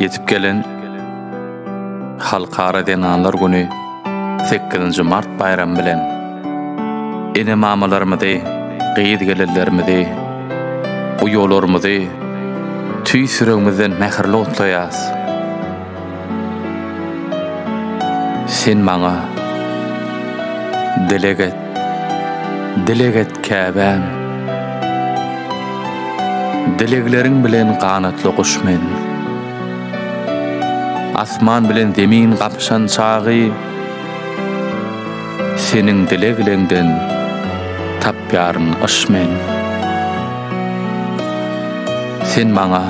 Ýetip gelen Halkara zenanlar güni sekizinji mart baýramy bilen ene-mamalarymyzy, gyz-gelinlerimizi, uýalarymyzy tüýs ýüregimizden mähirli gutlaýas. Sen maňa dileg et, dileg et käbäm. Dilegleriň bilen ganatly guş men. Asman bilen zemin gapyşan çagy Seniň dilegleňden tapýaryn yş men. Sen maňa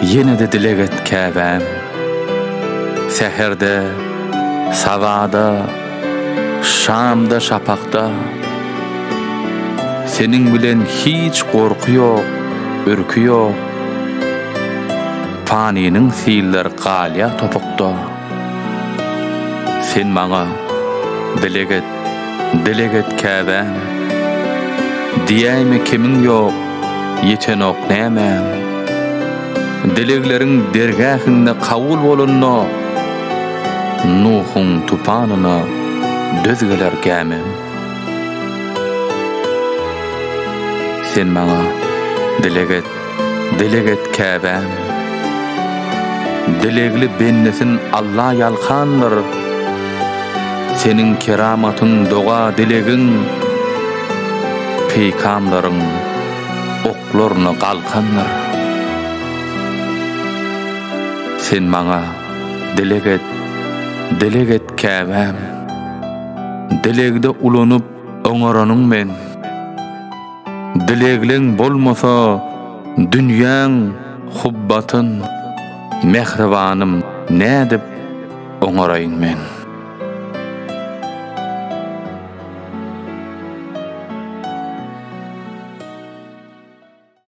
Ýene-de dileg et käbäm. Säherde, sabada, şamda, şapakda. Seniň bilen hiç gorky ýok, ürki ýok. Panynyň silleri galýar topukda. Sen maňa dileg et, dileg et käbäm. Diýäýme kemiň ýok, ýetenok nämäň. Dilegleriň dergähinde kabul bolanda, Nuhuň tupanyna döz geler gämim. Sen maňa dileg et, Dileg et käbäm. Dilegli bendesin Alla ýalkandyr. Seniň keramatyň doga dilegiň peýkamlaryň oklaryna galkandyr. Sen maňa dileg et, dileg et käbäm. Dilegde ulanyp oňaranyň men. Dilegleň bolmasa dünýäň hubbatyn, Mähribanym nädip oňaraýyn men.